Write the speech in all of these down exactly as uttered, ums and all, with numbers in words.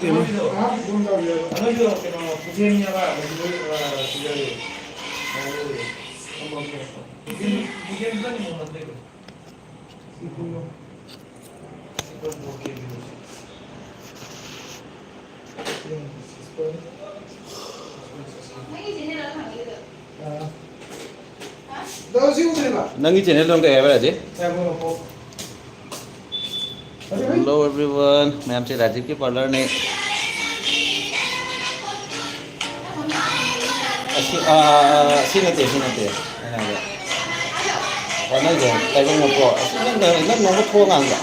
ꯑꯅꯣꯏꯕꯤꯗꯣ, ꯑꯅꯣꯏꯕꯤꯗꯣ ꯀꯩꯅꯣ, ꯄꯨꯊꯦꯝꯅꯦꯕ, ꯂꯩꯗꯣꯏ, ꯑ, ꯁꯤꯗ ꯂꯩ꯫ ꯄꯨꯊꯦꯝ, ꯄꯨꯊꯦꯝꯗꯨꯗꯅꯤ ꯃꯣꯍꯟꯗꯣꯏꯗꯣ꯫ ꯅꯪꯒꯤ ꯆꯦꯅꯦꯜ ꯍꯥꯡꯉꯤꯗꯣ꯫ ꯅꯪꯒꯤ ꯆꯦꯅꯦꯜꯗꯣ ꯀꯩ ꯍꯥꯏꯕ, ꯔꯥꯖꯤꯞ? Hello everyone, ꯃꯌꯥꯝꯁꯦ ꯔꯥꯖꯤꯞꯀꯤ ꯄꯥꯔꯂꯔꯅꯦ꯫ ꯑꯁꯤ, ꯑꯥ, ꯑꯥ, ꯑꯥ, ꯁꯤ ꯅꯠꯇꯦ, ꯁꯤ ꯅꯠꯇꯦ꯫ ꯑꯩꯅ ꯍꯥꯏꯕ꯫ ꯑꯣ, ꯅꯪꯁꯦ ꯇꯥꯏꯕꯪ ꯃꯄꯣꯛ꯫ ꯑꯁꯤ ꯅꯪ, ꯅꯪ, ꯅꯪ ꯅꯣꯡꯃ ꯊꯣꯛꯑ ꯉꯥꯡꯕ꯫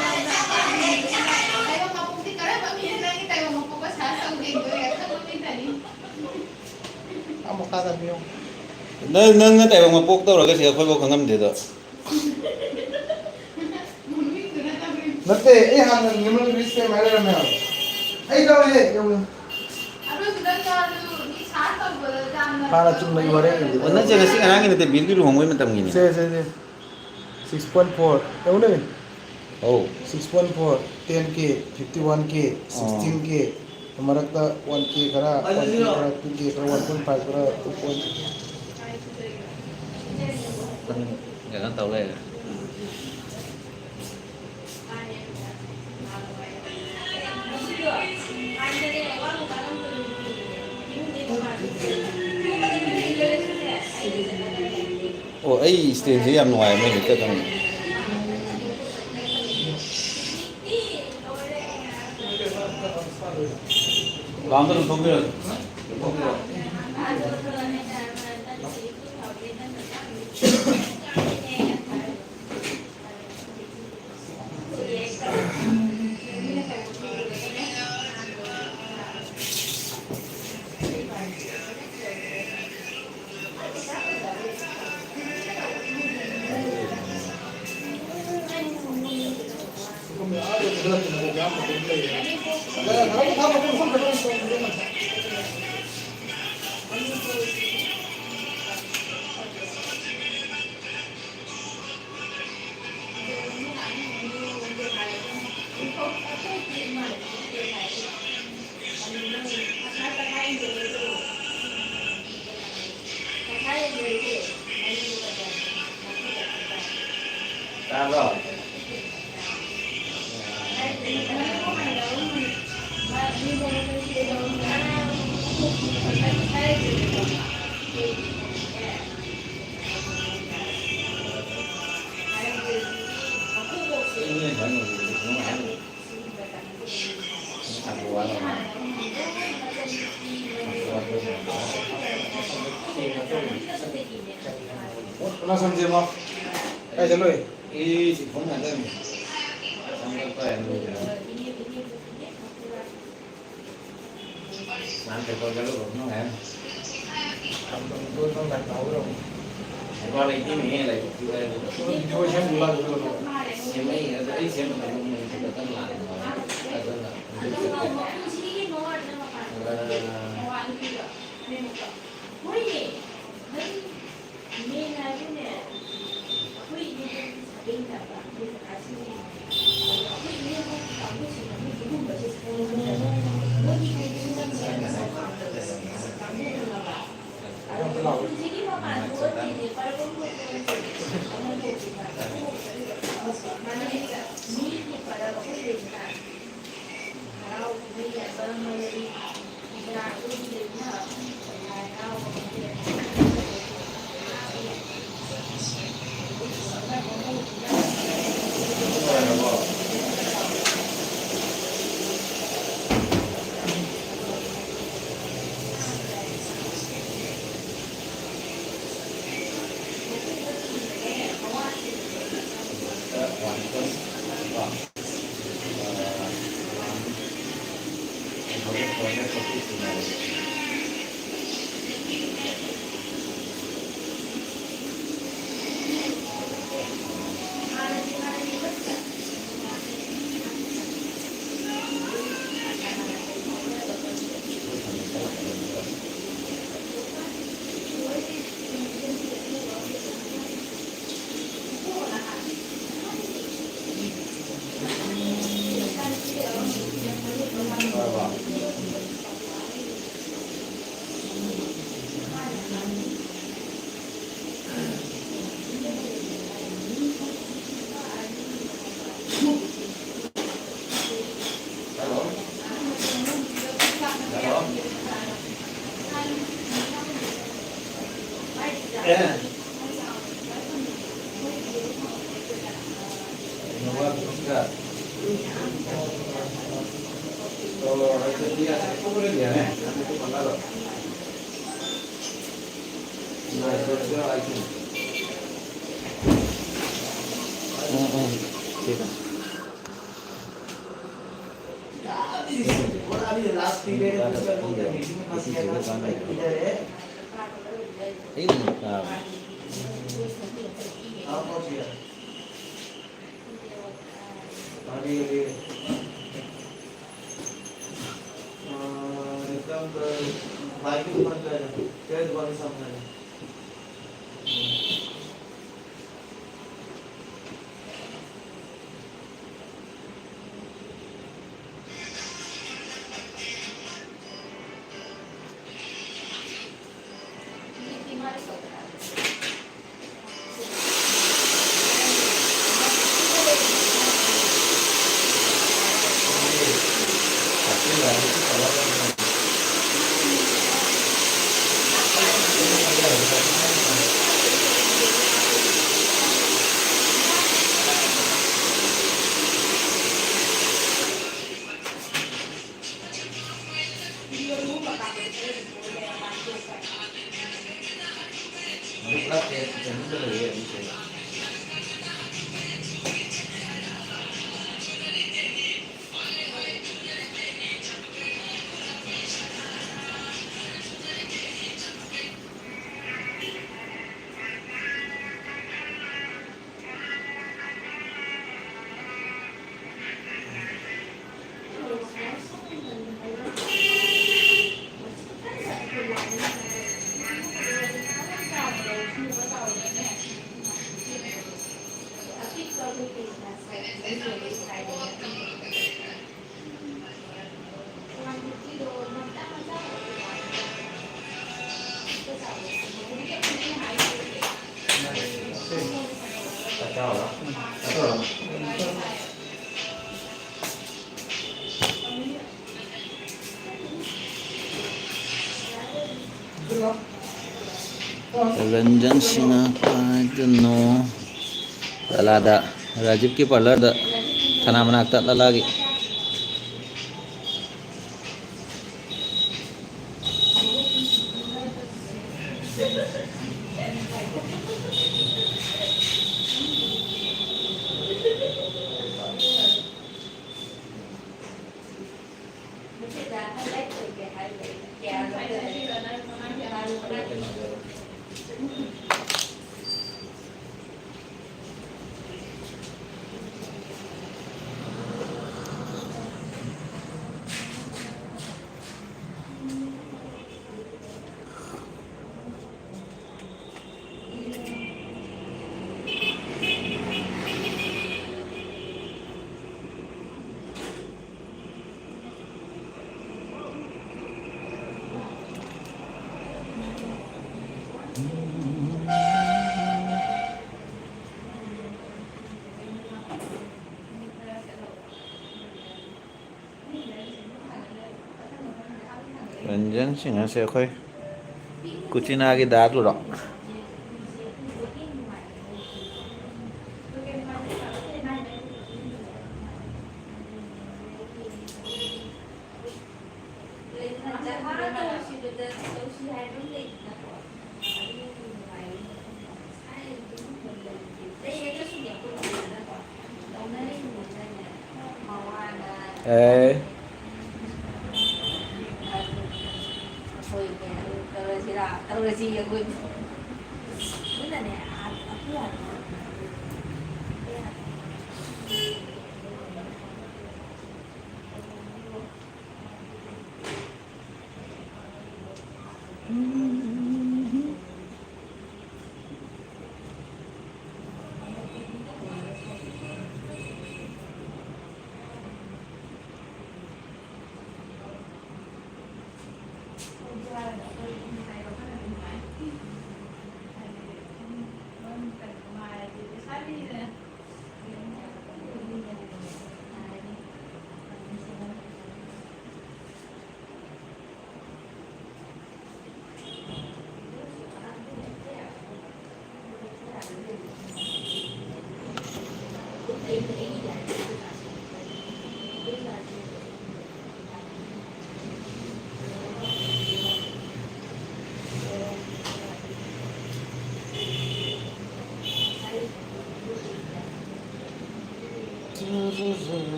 ꯑꯥ, ꯃꯈꯥ ꯇꯝꯕꯤꯌꯨ꯫ ꯅꯪ, ꯅꯪꯅ ꯇꯥꯏꯕꯪ ꯃꯄꯣꯛ ꯇꯧꯔꯒ ꯁꯤꯗ ꯑꯩꯈꯣꯏꯐꯥꯎ ꯈꯪꯉꯝꯗꯦꯗꯣ꯫ ꯅꯠꯇꯦ, ꯑꯩ ꯍꯥꯟꯅ ꯅꯤꯔꯃꯜ ꯏꯪꯂꯤꯁ ꯀꯩꯝ ꯍꯥꯏꯔꯝꯃꯦ ꯍꯥꯏꯕ꯫ ꯑꯩ ꯇꯧꯔꯦ, ꯌꯦꯡꯉꯨ꯫ ꯍꯥꯟꯅ ꯆꯨꯝꯅꯒꯤ ꯋꯥꯔꯤ ꯑꯣꯏꯔꯗꯤ꯫ ꯑꯣ, ꯅꯪꯁꯦ ꯉꯁꯤ ꯉꯔꯥꯡꯒꯤ ꯅꯠꯇꯦ, ꯕꯤꯔꯒꯤ ꯂꯨꯍꯣꯡꯕꯩ ꯃꯇꯝꯒꯤꯅꯤ꯫ ꯁꯦ, ꯁꯦ, ꯁꯦ꯫ Six point four꯫ ꯌꯦꯡꯉꯨꯅꯦ꯫ ꯑꯧ꯫ Six point four, ten K, fifty one K, ꯑꯣ꯫ Sixteen K꯫ ꯃꯔꯛꯇ one K ꯈꯔ, one K ꯈꯔ, two K ꯈꯔ, one point five ꯈꯔ, two point꯫ ꯀꯩꯅꯣ ꯇꯧ ꯂꯩꯔꯦ꯫ ꯑꯣ, ꯑꯩ ꯏꯁꯇꯦꯟꯁꯦ ꯌꯥꯝ ꯅꯨꯡꯉꯥꯏ, ꯃꯣꯏ ꯂꯤꯛꯇ ꯊꯝꯃꯦ꯫ ꯂꯥꯝꯗ ꯂꯧꯊꯣꯛꯄꯤꯔꯣ꯫ ꯀꯅꯥ ꯁꯝꯖꯦꯃꯣ? ꯀꯥꯏ ꯆꯠꯂꯨꯏ? ꯏ ꯆꯤꯛꯐꯝ ꯉꯥꯛꯇꯅꯤ꯫ ꯁꯝ ꯀꯛꯄ ꯍꯥꯏꯅ ꯂꯣꯏꯗꯅ꯫ ꯅꯍꯥꯟ ꯄꯦꯄꯔ ꯆꯠꯂꯨꯕ ꯅꯨꯡꯉꯥꯏ꯫ ꯀꯝꯄꯅꯤ ꯀꯣꯏꯕ ꯉꯥꯛꯇ ꯍꯧꯔꯕ꯫ ꯄꯩꯁꯥ ꯂꯩꯇꯦꯅꯦꯍꯦ, ꯂꯩꯇꯦ꯫ ꯏꯊꯣꯏ ꯁꯦꯝ ꯂꯥꯛꯄꯗꯣ꯫ ꯁꯦꯝꯃꯛꯏ, ꯑꯗꯨ ꯑꯩ ꯁꯦꯝꯕ ꯃꯇꯝꯗ ꯃꯣꯏ ꯈꯛꯇ ꯂꯥꯛꯑꯦ꯫ ꯑꯗꯨꯅ ꯑ, धन्यवाद, नमस्कार। तो ऐसे भी ऐसे तो बोले दिया है, हमने तो बंगाल। ना, ऐसे तो आई थी। हम्म, हम्म, ठीक है। एकदम बाइक बन जाएगा, तेज वाले सामने। ꯔꯟꯖꯟ ꯁꯤꯡꯍ ꯀꯥꯏꯗꯅꯣ? ꯂꯂꯥꯗ, ꯔꯥꯖꯤꯕꯀꯤ ꯄꯥꯔꯂꯔꯗ, ꯊꯅꯥ ꯃꯅꯥꯛꯇ ꯂꯂꯥꯒꯤ꯫ ꯔꯟꯖꯟ ꯁꯤꯡ ꯑꯁꯦ ꯑꯩꯈꯣꯏ ꯀꯨꯆꯤꯅꯥꯒꯤ ꯗꯥꯗꯨꯔꯣ? ꯑꯦ꯫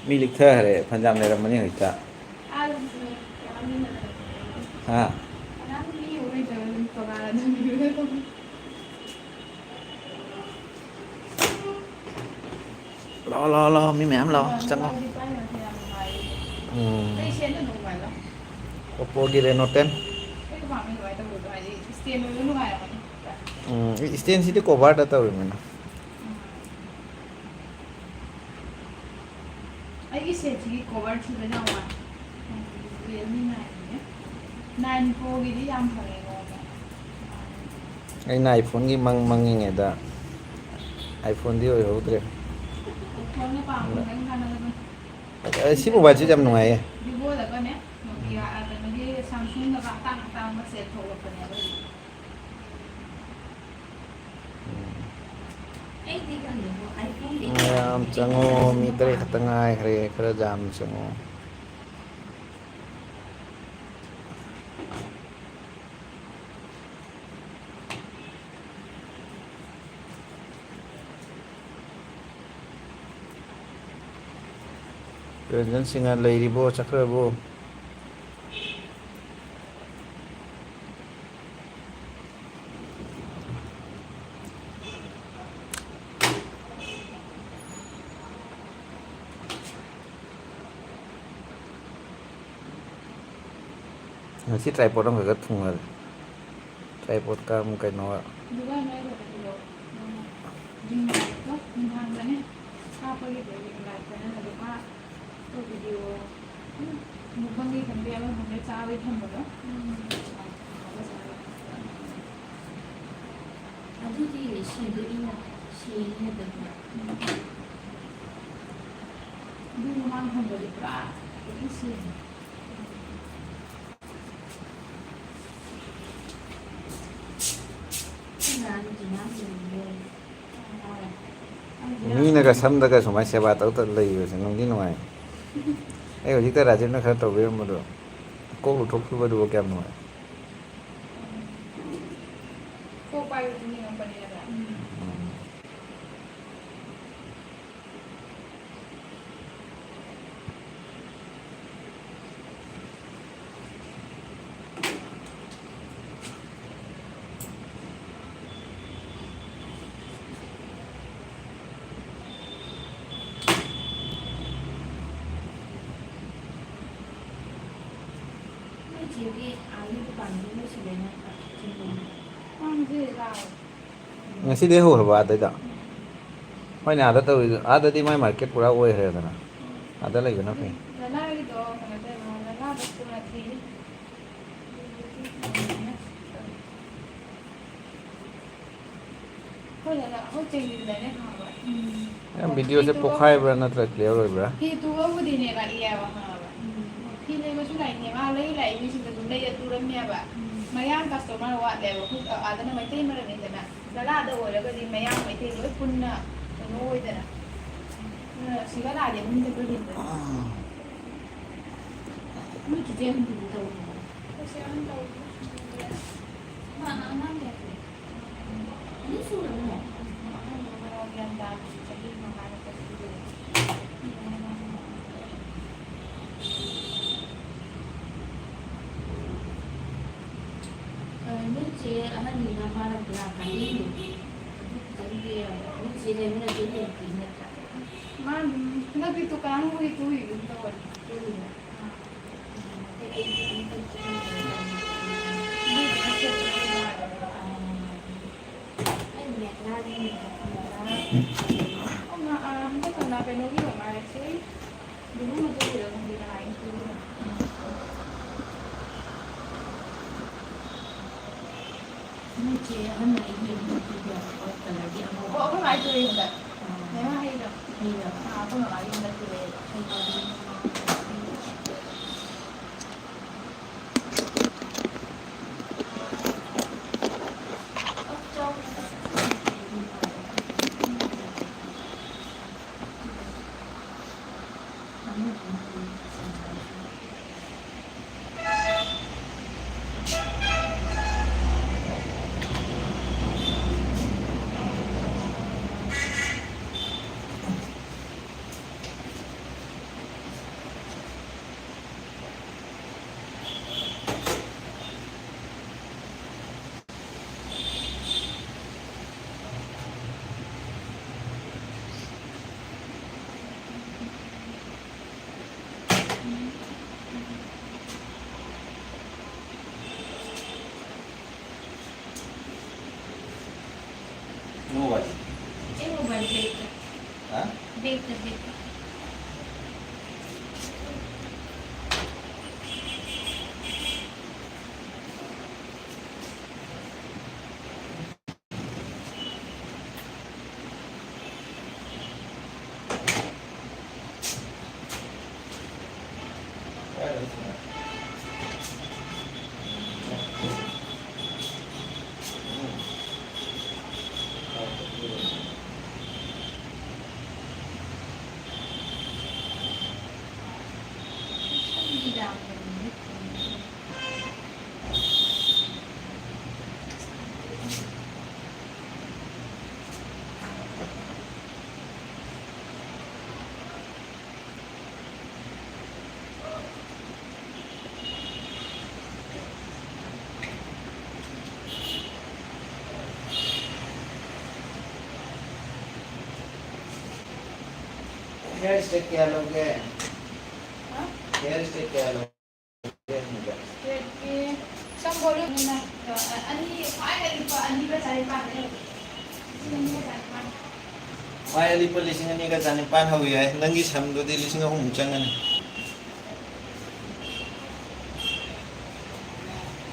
ꯃꯤ ꯂꯤꯛꯊꯈ꯭ꯔꯦ, ꯐꯅꯌꯥꯝ ꯂꯩꯔꯝꯃꯅꯤ ꯍꯧꯖꯤꯛꯇ꯫ ꯍꯥ? ꯂꯥꯛꯑꯣ, ꯂꯥꯛꯑꯣ, ꯂꯥꯛꯑꯣ, ꯃꯤ ꯃꯌꯥꯝ ꯂꯥꯛꯑꯣ, ꯆꯪꯉꯣ꯫ ꯎꯝ꯫ Oppo ꯒꯤ Reno ten꯫ ꯎꯝ, stand ꯁꯤꯗꯤ cover ꯗ ꯇꯧꯔꯤꯕꯅꯤ꯫ ꯑꯩꯒꯤ ꯁꯦꯠꯁꯤꯒꯤ cover ꯊꯤꯕ ꯌꯥꯝ ꯋꯥꯏ꯫ Realme nine ꯅꯦ꯫ Nine Pro ꯒꯤꯗꯤ ꯌꯥꯝ ꯐꯪꯉꯦꯀꯣ꯫ ꯑꯩꯅ iPhone ꯒꯤ ꯃꯪ ꯃꯪꯉꯤꯉꯩꯗ iPhone ꯗꯤ ꯑꯣꯏꯍꯧꯗ꯭ꯔꯦ꯫ iPhone ꯅ ꯄꯥꯝꯕ ꯈꯤꯇꯪ ꯀꯥꯟꯅꯒꯗꯕ꯫ ꯑꯦ, ꯁꯤ mobile ꯁꯤ ꯌꯥꯝ ꯅꯨꯡꯉꯥꯏꯌꯦ꯫ Vivo ꯗꯒꯅꯦ, Nokia, ꯑ, ꯀꯩꯅꯣꯒꯤ Samsung ꯗꯒ ꯑꯇꯥꯡ ꯑꯇꯥꯡꯕ ꯁꯦꯠ ꯊꯣꯛꯂꯛꯄꯅꯦꯕ ꯍꯧꯖꯤꯛ꯫ ꯃꯌꯥꯝ ꯆꯪꯉꯣ, ꯃꯤ ꯇꯔꯦꯠ ꯈꯛꯇ ꯉꯥꯏꯈ꯭ꯔꯦ, ꯈꯔ ꯌꯥꯝꯅ ꯆꯪꯉꯣ꯫ ꯔꯟꯖꯟ ꯁꯤꯡꯍ ꯂꯩꯔꯤꯕꯣ, ꯆꯠꯈ꯭ꯔꯕꯣ? ꯉꯁꯤ tripod ꯑꯃꯈꯛ ꯊꯨꯡꯉꯔꯦ꯫ Tripod ꯀ ꯑꯃꯨꯛ ꯀꯩꯅꯣꯒ꯫ ꯑꯗꯨꯒ ꯅꯣꯏ ꯀꯩꯅꯣꯗꯣ, ꯎꯝ, ring lightꯇꯣ ꯅꯨꯡꯗꯥꯡꯗꯅꯦ ꯀꯥꯞꯄꯒꯤꯗꯣ, ring lightꯇꯅ ꯂꯨꯄꯥ, ꯑꯩꯈꯣꯏ video, ꯎꯝ, mukbangꯒꯤ ꯈꯪꯗꯦ, ꯑꯃ ꯈꯪꯗꯦ, ꯆꯥꯕꯩ ꯊꯝꯕꯗꯣ꯫ ꯎꯝ꯫ ꯑꯗꯨꯗꯤ ꯁꯦꯡꯗꯣꯛꯏꯅ, ꯁꯦꯡꯉꯦꯗꯅ꯫ ꯎꯝ꯫ ꯑꯗꯨ ꯃꯃꯥꯡ ꯊꯝꯕꯗꯤ ꯄꯨꯔꯥ ꯂꯣꯏ ꯁꯦꯡꯉꯦ꯫ ꯃꯤꯅꯒ ꯁꯝꯗꯒ ꯁꯨꯃꯥꯏꯅ ꯁꯦꯕꯥ ꯇꯧ ꯇꯧ ꯂꯩꯕꯁꯦ ꯅꯨꯡꯗꯤ ꯅꯨꯡꯉꯥꯏ꯫ ꯑꯩ ꯍꯧꯖꯤꯛꯇ ꯔꯥꯖꯦꯞꯅ ꯈꯔ ꯇꯧꯕꯤꯔꯝꯕꯗꯣ, ꯀꯣꯛ ꯂꯨꯊꯣꯛꯈꯤꯕꯗꯨꯕꯨ ꯀꯌꯥꯝ ꯅꯨꯡꯉꯥꯏ꯫ ꯀꯣꯛ ꯄꯥꯏꯕꯗꯤ ꯅꯤꯡꯉꯛꯄꯅꯦꯕ꯫ ꯎꯝ꯫ ꯅꯣꯏ ꯆꯦꯗꯤ ꯑꯥꯒꯤ ꯗꯨꯀꯥꯟꯗꯤ ꯂꯣꯏꯁꯤꯜꯂꯦ ꯅꯠꯇ꯭ꯔꯥ? ꯆꯤꯡꯈꯣꯡꯗ꯫ ꯈꯪꯗꯦ, ꯂꯥꯎ꯫ ꯉꯁꯤꯗꯩ ꯍꯧꯈ꯭ꯔꯕ ꯑꯥꯗꯩꯗ? ꯎꯝ꯫ ꯍꯣꯏꯅꯦ, ꯑꯥꯗ ꯇꯧꯔꯤꯗꯣ, ꯑꯥꯗꯗꯤ ꯃꯥꯏ market ꯄꯨꯔꯥ ꯑꯣꯏꯈ꯭ꯔꯦꯗꯅ꯫ ꯎꯝ꯫ ꯑꯥꯗ ꯂꯩꯕꯅ ꯐꯩ꯫ ꯂꯂꯥꯒꯤꯗꯣ ꯀꯩꯅꯣ ꯇꯧꯔꯦ, ꯂꯂꯥꯗꯣ ꯀꯣꯟꯅ ꯊꯤꯔꯤ꯫ ꯑꯩꯈꯣꯏ ꯂꯂꯥ, ꯑꯩꯈꯣꯏ ꯆꯦꯡꯕꯤꯗꯨꯗꯅꯦ ꯈꯪꯉꯕ? ꯎꯝ꯫ ꯅꯪ videoꯁꯦ ꯐꯤꯗꯨꯒ ꯄꯣꯛꯈꯥꯏꯕ꯭ꯔꯥ ꯅꯠꯇ꯭ꯔꯒ clear ꯑꯣꯏꯕ꯭ꯔꯥ? ꯐꯤ ꯇꯨꯕꯕꯨꯗꯤꯅꯦ ꯂꯥꯛꯑꯦꯕ, ꯈꯪꯉꯕ? ꯎꯝ꯫ ꯐꯤ ꯂꯩꯕꯁꯨ ꯂꯥꯛꯏꯅꯦ, ꯃꯥ ꯂꯩ ꯂꯥꯛꯏ ꯃꯤꯁꯤꯡꯗꯣ ꯑꯗꯨꯝ ꯂꯩꯔ ꯇꯨꯔꯝꯅꯦꯕ꯫ ꯎꯝ꯫ ꯃꯌꯥꯡ customer ꯋꯥꯠꯂꯦꯕ, ꯑꯩꯈꯣꯏ ꯑꯥꯗꯅ ꯃꯩꯇꯩ ꯃꯔꯝꯅꯤꯗꯅ꯫ ꯖꯒꯥꯗ ꯑꯣꯏꯔꯒꯗꯤ ꯃꯌꯥꯡ ꯃꯩꯇꯩ ꯂꯣꯏ ꯄꯨꯟꯅ ꯀꯩꯅꯣ ꯑꯣꯏꯗꯅ꯫ ꯑꯗꯨꯅ ꯁꯤꯒ ꯂꯥꯛꯑꯗꯤ ꯑꯗꯨꯝ ꯆꯠꯄ ꯍꯦꯟꯕꯅꯤ꯫ ꯅꯣꯏ ꯆꯤꯆꯦ ꯑꯍꯟꯗꯨꯗꯤ ꯇꯧꯗ꯭ꯔꯕꯣ? ꯑꯩꯈꯣꯏ ꯆꯦ ꯑꯍꯟ ꯇꯧꯗ꯭ꯔꯦ꯫ ꯃꯥ ꯑꯉꯥꯡ ꯀꯌꯥ ꯁꯨꯔꯦ? ꯑꯅꯤ ꯁꯨꯔꯕꯣ? ꯑꯍꯟꯗꯣ ꯈꯔ ꯒ꯭ꯌꯥꯟ ꯇꯥꯗ꯭ꯔꯤ, ꯆꯍꯤ ꯃꯉꯥ ꯅꯠꯇ꯭ꯔ ꯇꯔꯨꯛ ꯁꯨꯔꯦ꯫ ꯅꯣꯏ ꯆꯦ ꯑꯍꯟꯅꯤꯅ ꯃꯥꯅ ꯄꯨꯔꯥ ꯀꯥꯏꯅꯩꯅꯦ꯫ ꯑꯗꯨ ꯈꯤꯇꯪꯗꯤ ꯅꯣꯏ ꯆꯦ ꯂꯩꯃꯤꯟꯅꯗꯣꯏ ꯂꯩꯇꯦ ꯅꯠꯇ꯭ꯔꯥ? ꯃꯥ ꯑꯗꯨꯝ ꯍꯟꯗꯛꯇꯤ ꯗꯨꯀꯥꯟ ꯍꯣꯏ ꯇꯨꯔꯤꯒꯨꯝ ꯇꯧꯕꯅꯤ꯫ ꯇꯨꯔꯤꯕ? ꯑꯥ꯫ ꯍꯟꯗꯛ ꯀꯩꯅꯣꯒꯤ ꯑꯣꯏ ꯃꯥꯜꯂꯦ, ꯁꯤ ꯂꯨꯍꯣꯡ ꯃꯇꯨꯡꯒꯤꯗ ꯈꯪꯗꯦ ꯀꯅꯥꯒꯤꯅꯣ꯫ ꯅꯣꯏ ꯆꯦ ꯑꯍꯟꯅ ꯑꯩꯒꯤ ꯑꯃ ꯄꯤꯕ ꯀꯂꯔꯒꯤ ꯑꯉꯧꯕ꯫ ꯑꯣ, ꯑꯩꯈꯣꯏ ꯃꯥꯒꯤ ꯇꯨꯔꯦꯜꯗ꯫ ꯑꯥ꯫ ꯃꯦꯝꯃ ꯍꯩꯗꯣ꯫ ꯍꯩꯗꯣ꯫ ꯑꯥ, ꯑꯩꯈꯣꯏ ꯃꯃꯥꯒꯤ ꯍꯟꯗꯛ ꯇꯨꯔꯦꯜꯗ꯫ ꯍꯩꯅꯧꯗꯤ꯫ ꯅꯣ ꯋꯥꯔꯤ꯫ ꯑꯩ ꯃꯣꯕꯥꯏꯜ ꯕꯦꯛꯇ꯫ ꯍꯥ? ꯕꯦꯛꯇ, ꯕꯦꯛꯇ꯫ Hair straight ꯀꯌꯥ ꯂꯧꯒꯦ? ꯍꯥ? Hair straight ꯀꯌꯥ ꯂꯧꯒꯦ? ꯀꯣꯂꯨꯞꯅ, ꯑ, ꯑꯅꯤ, ꯈ꯭ꯋꯥꯏ ꯑꯂꯤꯛꯄ ꯑꯅꯤꯒ ꯆꯥꯅꯤꯄꯥꯟꯗ ꯌꯧꯏ꯫ ꯂꯤꯁꯤꯡ ꯑꯅꯤꯒ ꯆꯥꯅꯤꯄꯥꯟ꯫ ꯈ꯭ꯋꯥꯏ ꯑꯂꯤꯛꯄ ꯂꯤꯁꯤꯡ ꯑꯅꯤꯒ ꯆꯥꯅꯤꯄꯥꯟ ꯍꯧꯋꯤ ꯍꯥꯏ꯫ ꯅꯪꯒꯤ ꯁꯝꯗꯨꯗꯤ ꯂꯤꯁꯤꯡ ꯑꯍꯨꯝꯃꯨꯛ ꯆꯪꯉꯅꯤ꯫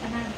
ꯀꯅꯥꯅꯣ?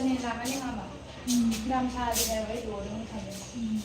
ꯂꯥꯛꯀꯅꯤ ꯍꯥꯏꯕ꯫ ꯎꯝ꯫ ꯌꯥꯝ ꯁꯥꯗ꯭ꯔꯦ ꯍꯥꯏꯕ, ꯑꯩ ꯂꯣꯏꯔꯒ ꯊꯝꯃꯦ꯫ ꯎꯝ꯫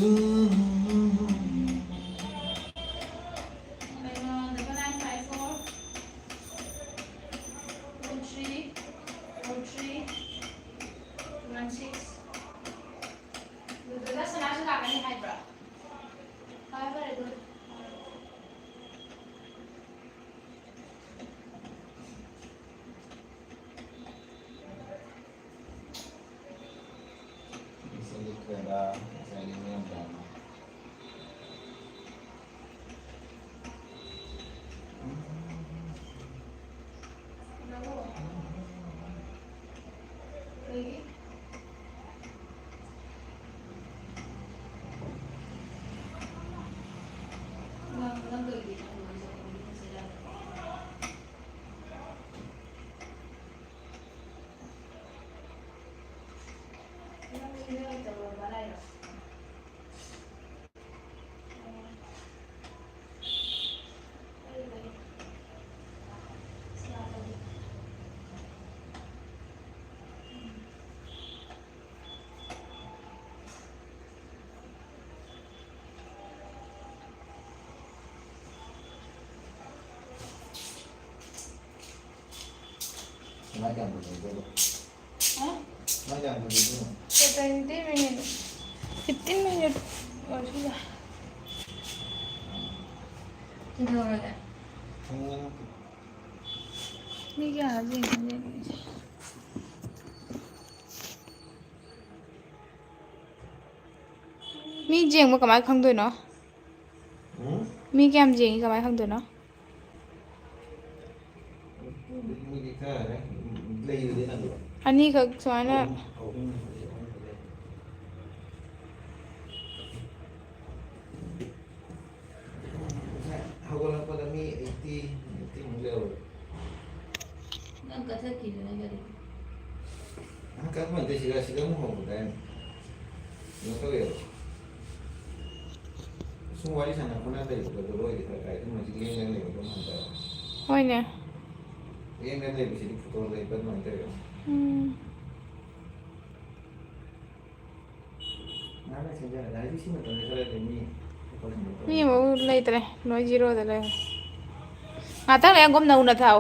ꯀꯩꯅꯣ, double nine five four two three four three two one six꯫ ꯑꯗꯨꯗ ꯁꯅꯥꯁꯨ ꯂꯥꯛꯀꯅꯤ ꯍꯥꯏꯕ꯭ꯔꯣ? ꯐꯔꯦ, ꯐꯔꯦ, ꯑꯗꯨꯗꯤ꯫ ꯉꯁꯤꯗꯤ ꯈꯔ ꯉꯁꯥꯏꯒꯤ ꯃꯌꯥꯝ ꯇꯥꯅ꯫ ꯃꯥ ꯀꯌꯥꯝ ꯀꯨꯏꯅ ꯂꯩꯗꯣꯏꯕ? ꯍꯥ? ꯃꯥ ꯀꯌꯥꯝ ꯀꯨꯏꯅ ꯂꯩꯗꯣꯏꯅꯣ? Twenty minute, fifteen minute ꯑꯣꯏꯔꯁꯨ ꯌꯥꯏ꯫ ꯀꯩꯗꯧꯔꯒꯦ? ꯈꯪꯉꯦ ꯅꯪ꯫ ꯃꯤ ꯀꯌꯥ ꯌꯦꯡꯒꯦ? ꯃꯤ ꯌꯦꯡꯕ ꯀꯃꯥꯏꯅ ꯈꯪꯗꯣꯏꯅꯣ? ꯎꯝ? ꯃꯤ ꯀꯌꯥꯝ ꯌꯦꯡꯉꯤ ꯀꯃꯥꯏꯅ ꯈꯪꯗꯣꯏꯅꯣ? ꯃꯤꯗꯤ ꯈꯔ ꯂꯩꯕꯗꯤ ꯅꯪꯗꯣ꯫ ꯑꯅꯤꯈꯛ ꯁꯨꯃꯥꯏꯅ꯫ ꯑꯍꯨꯝ, ꯑꯍꯨꯝ, ꯑꯍꯨꯝ ꯂꯩ꯫ ꯉꯁꯥꯏ ꯍꯧꯒꯠꯂꯛꯄꯗ ꯃꯤ eighty, eighty ꯃꯨꯛ ꯂꯩꯍꯧꯋꯦ꯫ ꯅꯪ ꯀꯛꯊꯠꯈꯤꯗꯨꯅ ꯀꯔꯤꯒꯤ? ꯑ, ꯀꯛꯄ ꯅꯠꯇꯦ, ꯁꯤꯗ, ꯁꯤꯗ ꯑꯃꯨꯛ ꯍꯧꯕꯗꯥꯏꯅꯦ꯫ ꯀꯩꯅꯣ ꯇꯧꯋꯦꯕ꯫ ꯁꯨꯝ ꯋꯥꯔꯤ ꯁꯥꯟꯅ ꯈꯣꯠꯅ ꯂꯩꯕꯗꯣ ꯂꯣꯏꯔꯦ ꯈꯔ ꯀꯥꯏ꯫ ꯑꯗꯨꯝ ꯍꯧꯖꯤꯛ ꯂꯦꯡ ꯂꯦꯡ ꯂꯩꯕꯗꯣ ꯑꯗꯨꯝ ꯍꯟꯊꯔꯦ꯫ ꯍꯣꯏꯅꯦ꯫ ꯂꯦꯡ ꯂꯦꯡ ꯂꯩꯕꯁꯤꯗꯤ ꯐꯣꯇꯣ ꯂꯩꯕ ꯑꯗꯨꯃꯥꯏꯅ ꯇꯧꯋꯦꯕ꯫ ꯎꯝ꯫ ꯅꯍꯥꯟꯅ ꯁꯦꯝꯖꯔꯒ ꯍꯧꯖꯤꯛ ꯁꯤ ꯃꯇꯝꯗ ꯈꯔ ꯑꯗꯨꯝ ꯃꯤ ꯃꯤ ꯑꯩꯈꯣꯏ ꯁꯨꯝꯕ ꯇꯧꯔꯤ꯫ ꯃꯤ ꯑꯃꯨꯛ ꯂꯩꯇ꯭ꯔꯦ, ꯂꯣꯏ ꯖꯤꯔꯣꯗ ꯂꯩꯔꯦ꯫ ꯉꯥꯛꯇꯪ ꯂꯩꯔ ꯑꯃꯨꯛ ꯅꯧꯅ ꯊꯥꯎ꯫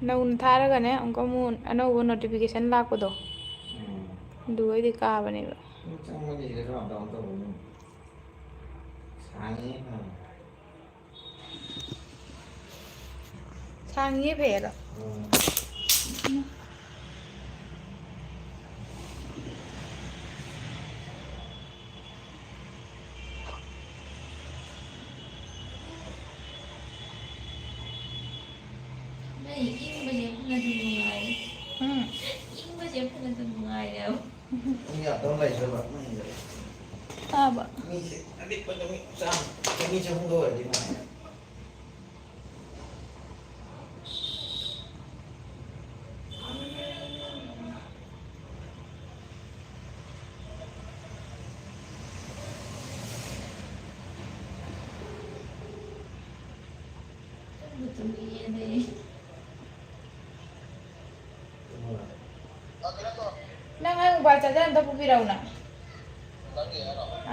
ꯅꯧꯅ ꯊꯥꯔꯒꯅꯦ ꯑꯃꯨꯛꯀ ꯑꯃꯨꯛ ꯑꯅꯧꯕ ꯅꯣꯇꯤꯐꯤꯀꯦꯁꯟ ꯂꯥꯛꯄꯗꯣ, ꯎꯝ꯫ ꯑꯗꯨꯒꯩꯗꯤ ꯀꯥꯕꯅꯦꯕ꯫ ꯎꯝ, ꯆꯪꯕꯅꯤ ꯁꯤꯗꯁꯨ ꯑꯞ ꯗꯥꯎꯟ ꯇꯧꯕꯅꯤ꯫ ꯁꯥꯡꯉꯤ꯫ ꯁꯥꯡꯉꯤꯌꯦ ꯐꯩꯌꯦ ꯑꯗꯣ꯫ ꯎꯝ꯫ ꯅꯣꯏ ꯏꯪꯕꯁꯦ ꯐꯅꯗꯨꯝ ꯅꯨꯡꯉꯥꯏꯔꯦ꯫ ꯎꯝ꯫ ꯏꯪꯕꯁꯦ ꯐꯅꯗꯨꯝ ꯅꯨꯡꯉꯥꯏꯔꯦꯕ꯫ ꯃꯤ ꯉꯥꯛꯇꯪ ꯂꯩꯗꯣꯏꯕ, ꯃꯅꯤꯡꯗ꯫ ꯇꯥꯕ꯫ ꯃꯤꯁꯦ ꯑꯄꯤꯛꯄꯗ ꯃꯤ ꯆꯥꯝ-, ꯆꯅꯤ ꯆꯍꯨꯝꯒ ꯑꯣꯏꯔꯗꯤ ꯅꯨꯡꯉꯥꯏꯅꯤ꯫ ꯇꯨꯝꯕꯨ ꯇꯨꯝꯅꯤꯡꯉꯦꯅꯦ꯫ ꯅꯪ ꯑꯩ ꯃꯣꯕꯥꯏꯜ ꯆꯥꯔꯖꯔ ꯑꯝꯇ ꯄꯨꯕꯤꯔꯛꯎꯅ꯫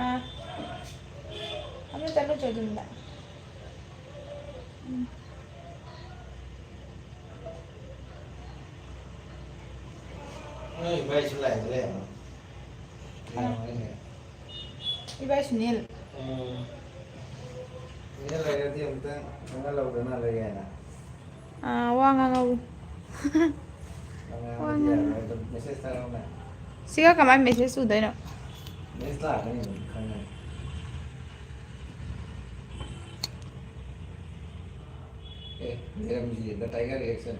ꯑꯥ꯫ ꯑꯝꯇ ꯆꯠꯂꯨꯆꯣ ꯑꯗꯨꯝꯗ꯫ ꯎꯝ꯫ ꯅꯣꯏ ꯏꯕꯥꯏꯁꯨ ꯂꯥꯏꯟꯗ ꯂꯩꯔꯝꯃꯣ꯫ ꯀꯅꯥ? ꯂꯩꯔꯝꯃꯣꯏꯅꯦ꯫ ꯏꯕꯥꯏ ꯁꯨꯅꯤꯜ꯫ ꯎꯝ꯫ ꯁꯨꯅꯤꯜ ꯂꯩꯔꯗꯤ ꯑꯃꯨꯛꯇꯪ ꯈꯪꯍꯜꯍꯧꯗꯅ ꯂꯩ ꯍꯥꯏꯅ꯫ ꯑꯥ, ꯋꯥ ꯉꯥꯡꯍꯧ-, ꯋꯥ ꯉꯥꯡꯕꯗꯤ ꯉꯥꯡ-, ꯌꯥꯔꯣꯏ, ꯑꯗꯨꯝ ꯃꯦꯁꯦꯖ ꯊꯥꯔꯛꯎꯅꯦ꯫ ꯁꯤꯒ ꯀꯃꯥꯏ ꯃꯦꯁꯦꯖ ꯎꯗꯣꯏꯅꯣ? ꯃꯦꯁꯦꯖ ꯂꯥꯛꯀꯅꯤ ꯑꯗꯨꯝ ꯈꯪꯉꯅꯤ꯫ ꯑꯦ, ꯂꯩꯔꯝꯃꯤꯁꯤꯗꯤ, The Tiger Reaction꯫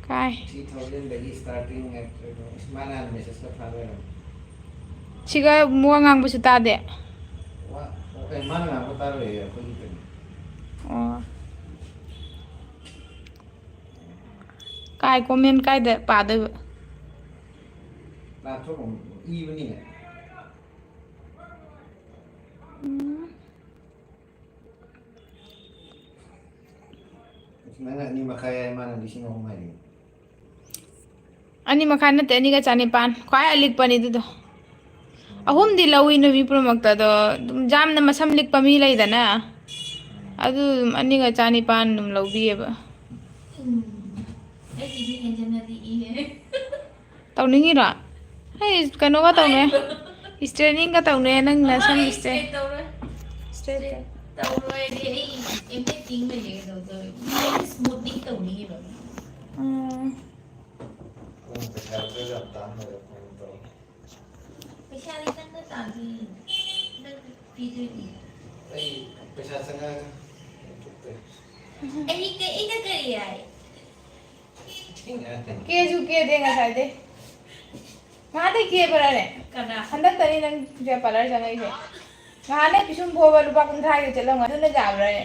ꯀꯥꯏ? Three thousand ꯗꯒꯤ starting at, ꯏꯁ, ꯃꯥꯅ ꯍꯥꯟꯅ ꯃꯦꯁꯦꯖꯀ ꯊꯥ ꯂꯩꯔꯝꯃꯤ꯫ ꯁꯤꯒ ꯋꯥ ꯉꯥꯡꯕꯁꯨ ꯇꯥꯗꯦ? ꯋꯥ, ꯑꯦ, ꯃꯥꯅ ꯉꯥꯡꯕ ꯇꯥꯔꯣꯏꯌꯦ, ꯑꯩꯈꯣꯏꯒꯤ ꯀꯩꯅꯣ꯫ ꯑꯣ꯫ ꯀꯥꯏ comment ꯀꯥꯏꯗ ꯄꯥꯗꯣꯏꯕ? ꯂꯥꯞꯊꯣꯛꯐꯝ ꯏꯕꯅꯤꯅꯦ꯫ ꯎꯝ꯫ ꯅꯪꯅ ꯑꯅꯤ ꯃꯈꯥꯏ ꯍꯥꯏ, ꯃꯥꯅ ꯂꯤꯁꯤꯡ ꯑꯍꯨꯝ ꯍꯥꯏꯔꯛꯑꯦ꯫ ꯑꯅꯤ ꯃꯈꯥꯏ ꯅꯠꯇꯦ, ꯑꯅꯤꯒ ꯆꯅꯤꯄꯥꯟ꯫ ꯈ꯭ꯋꯥꯏ ꯑꯂꯤꯛꯄꯅꯤ ꯑꯗꯨꯗꯣ꯫ ꯑꯍꯨꯝꯗꯤ ꯂꯧꯏ ꯅꯨꯃꯤꯠ ꯄꯨꯝꯅꯃꯛꯇ, ꯑꯗꯣ ꯑꯗꯨꯝ ꯌꯥꯝꯅ ꯃꯁꯝ ꯂꯤꯛꯄ ꯃꯤ ꯂꯩꯗꯅ, ꯑꯗꯨ ꯑꯗꯨꯝ ꯑꯅꯤꯒ ꯆꯥꯅꯤꯄꯥꯟ ꯑꯗꯨꯝ ꯂꯧꯕꯤꯌꯦꯕ꯫ ꯎꯝ꯫ ꯑꯩꯒꯤꯗꯤ ꯍꯦꯟꯖꯟꯅꯗꯤ ꯏꯍꯦ꯫ ꯇꯧꯅꯤꯡꯉꯤꯔꯣ? ꯑꯩ ꯀꯩꯅꯣꯒ ꯇꯧꯅꯦ꯫ ꯍꯥꯏꯕ꯫ Straightening ꯒ ꯇꯧꯅꯦ, ꯅꯪ ꯅꯁꯝ ꯑꯩ straight straight ꯇꯧꯔꯣꯏ꯫ Straight straight ꯇꯧ-, ꯇꯧꯔꯣꯏꯗꯤ ꯑꯩ ꯑꯦꯝ ꯑꯦ ꯇꯤꯡ ꯂꯩꯔꯦ ꯀꯩꯗꯧꯗꯣꯏ? ꯑꯩ smoothing ꯇꯧꯅꯤꯡꯉꯤꯕ꯫ ꯎꯝ꯫ ꯅꯪ ꯄꯩꯁꯥ ꯈꯔ ꯌꯥꯝ ꯇꯥꯟ ꯂꯩꯔꯦ, ꯐꯣꯟ ꯇꯧꯔꯣ꯫ ꯄꯩꯁꯥꯗꯤ ꯅꯪꯅ ꯇꯥꯟꯗꯣꯏꯅꯤ꯫ ꯅꯪꯅ ꯄꯤꯗꯣꯏꯅꯤ꯫ ꯑꯩ ꯄꯩꯁꯥ ꯆꯪꯉꯛꯑꯒ ꯊꯣꯛꯇꯣꯏ꯫ ꯑꯩ ꯀꯩ-, ꯑꯩꯅ ꯀꯔꯤ ꯍꯥꯏ? ꯀꯦꯁꯨ ꯀꯦꯗꯦ ꯉꯁꯥꯏꯗꯩ꯫ ꯉꯍꯥꯟꯗꯩ ꯀꯦꯕ꯭ꯔꯥꯅꯦ? ꯀꯅꯥ? ꯍꯟꯗꯛꯇꯅꯤ ꯅꯪ parlour ꯆꯪꯉꯛꯏꯁꯦ꯫ ꯉꯍꯥꯟꯗꯩ ꯄꯤꯁꯨꯝ ꯐꯣꯏꯕ ꯂꯨꯄꯥ ꯀꯨꯟꯊ꯭ꯔꯥꯒꯤ ꯆꯠꯂꯝꯒ-, ꯑꯗꯨꯅ ꯌꯥꯕ꯭ꯔꯥꯅꯦ?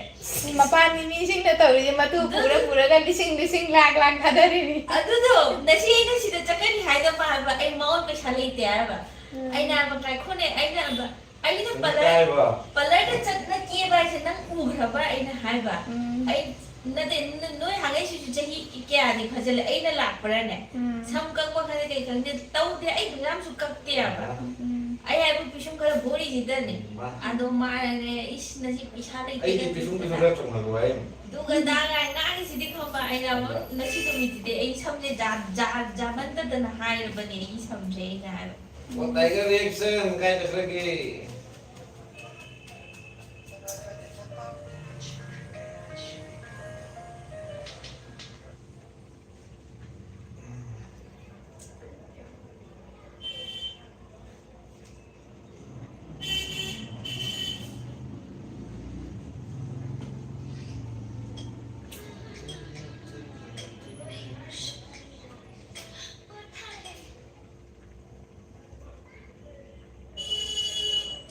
ꯃꯄꯥꯟꯒꯤ ꯃꯤꯁꯤꯡꯅ ꯇꯧꯔꯤꯁꯦ ꯃꯇꯨ ꯄꯨꯔ ꯄꯨꯔꯒ ꯂꯤꯁꯤꯡ ꯂꯤꯁꯤꯡ ꯂꯥꯛ ꯂꯥꯛ ꯊꯥꯗꯔꯤꯅꯤ꯫ ꯑꯗꯨꯗꯣ ꯉꯁꯤ ꯑꯩꯅ ꯁꯤꯗ ꯆꯠꯀꯅꯤ ꯍꯥꯏꯗꯣ ꯃꯥ ꯍꯥꯏꯕ, ꯑꯩ ꯃꯉꯣꯟ ꯄꯩꯁꯥ ꯂꯩꯇꯦ ꯍꯥꯏꯕ꯫ ꯎꯝ꯫ ꯑꯩꯅ ꯍꯥꯏꯕ, ꯉꯥꯏꯈꯣꯅꯦ, ꯑꯩꯅ ꯍꯥꯏꯕ, ꯑꯩꯅ ꯅꯪ parlour, ꯀꯥꯏꯕ? Parlour ꯗ ꯆꯠꯅ ꯀꯦꯕ ꯍꯥꯏꯁꯦ ꯅꯪ ꯎꯈ꯭ꯔꯕ? ꯑꯩꯅ ꯍꯥꯏꯕ꯫ ꯎꯝ꯫ ꯑꯩ, ꯅꯠꯇꯦ, ꯅ-, ꯅꯣꯏ ꯍꯥꯡꯉꯛꯏꯁꯤꯁꯨ ꯆꯍꯤ ꯀꯌꯥꯗꯤ ꯐꯥꯖꯤꯜꯂꯦ, ꯑꯩꯅ ꯂꯥꯛꯄ꯭ꯔꯥꯅꯦ? ꯎꯝ꯫ ꯁꯝ ꯀꯛꯄ ꯈꯪꯗꯦ, ꯀꯩ ꯈꯪꯗꯦ, ꯇꯧꯗꯦ, ꯑꯩ ꯄꯩꯁꯥ ꯑꯃꯁꯨ ꯀꯛꯇꯦꯕ꯫ ꯎꯝ꯫ ꯑꯩ ꯍꯥꯏꯕ ꯄꯤꯁꯨꯝ ꯈꯔ ꯐꯣꯏꯔꯤꯁꯤꯗꯅꯦ꯫ ꯎꯝ, ꯃꯥ꯫ ꯑꯗꯣ ꯃꯥꯅꯅꯦ, "ꯏꯁ, ꯅꯁꯤ ꯄꯩꯁꯥ ꯂꯩꯇꯦ, ꯑꯩꯗꯤ ꯅꯪ ꯄꯤꯁꯨꯝ ꯄꯤꯁꯨꯝ ꯄꯩꯁꯥ ꯈꯔ ꯆꯣꯡꯍꯜꯂꯨ ꯍꯥꯏꯔꯤꯅꯤ꯫ ꯑꯗꯨꯒ ꯅꯪ ꯉꯥꯡꯉꯤꯁꯤꯗꯤ ꯈꯪꯕ, ꯑꯩꯅ ꯑꯃꯨꯛ ꯑꯗ꯫ ꯉꯁꯤ ꯅꯨꯃꯤꯠꯇꯨꯗꯤ ꯑꯩ ꯁꯝꯁꯦ ꯖꯥ-, ꯖꯥ-, ꯖꯥꯃꯟꯗꯗꯅ ꯍꯥꯏꯔꯕꯅꯦ ꯑꯩꯒꯤ ꯁꯝꯁꯦ", ꯑꯩꯅ ꯍꯥꯏꯕ꯫ ꯑꯣ, tiger reaction ꯀꯥꯏ ꯆꯠꯈ꯭ꯔꯒꯦ?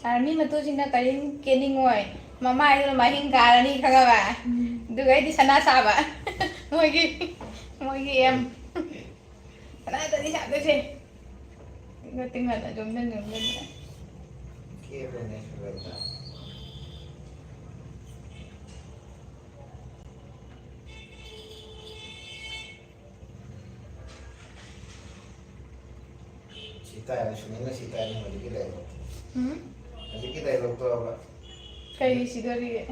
ꯑꯥꯔꯃꯤ ꯃꯇꯨꯁꯤꯡꯅ ꯀꯔꯤꯝ ꯀꯦꯅꯤꯡꯉꯣꯏ꯫ ꯃꯃꯥꯏꯗꯨꯅ ꯃꯍꯤꯡ ꯀꯥꯔꯅꯤ ꯈꯪꯉꯕ? ꯎꯝ꯫ ꯑꯗꯨꯒ ꯑꯩꯗꯤ ꯁꯅꯥ ꯁꯥꯕ꯫ ꯃꯣꯏꯒꯤ, ꯃꯣꯏꯒꯤ aim꯫ ꯁꯅꯥꯗꯅꯤ ꯁꯥꯗꯣꯏꯁꯦ꯫ ꯇꯤꯡꯉ ꯇꯤꯡꯉꯅ ꯌꯣꯝꯁꯤꯟ ꯌꯣꯝꯁꯤꯟꯅ꯫ ꯀꯦꯕꯅꯦ ꯁꯨꯔꯦꯟꯗ꯭ꯔ꯫ ꯁꯤ ꯇꯥꯏ, ꯁꯨꯃꯤꯟꯅ ꯁꯤ ꯇꯥꯏ, ꯅꯪ ꯍꯧꯖꯤꯛꯀꯤ ꯗꯥꯏꯂꯣꯛ꯫ ꯎꯝ? ꯍꯧꯖꯤꯛꯀꯤ ꯗꯥꯏꯂꯣꯛꯇꯣ ꯍꯥꯏꯕ꯫ ꯀꯩ ꯁꯤꯗꯣꯔꯤꯒꯦ?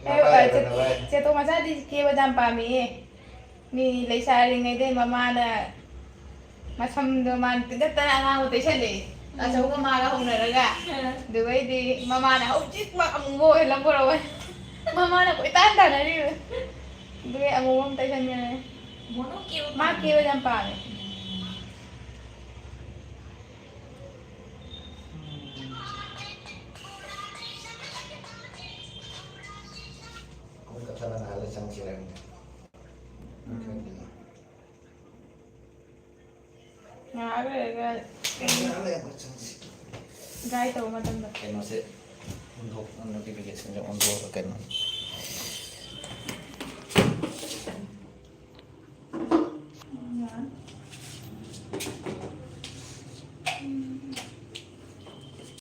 ꯅꯄꯥꯏ ꯑꯦ, ꯑꯣꯏꯕ ꯆꯦ-, ꯅꯄꯥꯏ꯫ ꯆꯦꯇꯣ ꯃꯆꯥꯗꯤ ꯀꯦꯕꯗ ꯌꯥꯝ ꯄꯥꯝꯃꯦꯌꯦ꯫ ꯃꯤ ꯂꯩꯁꯥꯔꯤꯉꯩꯗꯩ ꯃꯃꯥꯅ ꯃꯁꯝꯗꯣ ꯃꯥꯅ ꯇꯤꯡꯈꯠꯇꯅ ꯑꯉꯥꯡꯕ ꯇꯩꯁꯜꯂꯦ꯫ ꯑꯆꯧꯕ ꯃꯥꯒ ꯍꯧꯅꯔꯒ꯫ ꯑꯗꯨꯒꯩꯗꯤ ꯃꯃꯥꯅ ꯍꯧꯖꯤꯛꯃꯛ ꯑꯃꯨꯕ ꯑꯣꯏꯍꯜꯂꯒ ꯄꯨꯔꯛꯑꯣ꯫ ꯃꯃꯥꯅ ꯀꯣꯏꯇꯥꯟ ꯇꯥꯟꯅꯔꯤꯕ꯫ ꯑꯗꯨꯒꯤ ꯑꯃꯨꯕ ꯑꯃ ꯇꯩꯁꯟꯈ꯭ꯔꯦ꯫ ꯃꯣꯅꯣ ꯀꯦꯕ ꯃꯥ ꯀꯦꯕ ꯌꯥꯝ ꯄꯥꯝꯃꯦ꯫ ꯑꯃꯨꯛ ꯀꯛꯊꯠꯂ ꯉꯥꯏꯍꯥꯛ ꯂꯩꯔ ꯆꯪꯁꯤꯔ ꯈꯪꯗꯦ꯫ ꯎꯝ꯫ ꯉꯥꯏꯍꯥꯛ ꯂꯩꯔꯒ ꯉꯥꯏꯍꯥꯛ ꯂꯩꯔ ꯑꯃꯨꯛ ꯆꯪꯁꯤ꯫ ꯗ꯭ꯔꯥꯏ ꯇꯧꯕ ꯃꯇꯝꯗ꯫ ꯀꯩꯅꯣꯁꯦ ꯑꯣꯟꯊꯣꯛ, ꯅꯣꯇꯤꯐꯤꯀꯦꯁꯟꯁꯦ ꯑꯣꯟꯊꯣꯛꯑꯒ ꯀꯩꯅꯣ꯫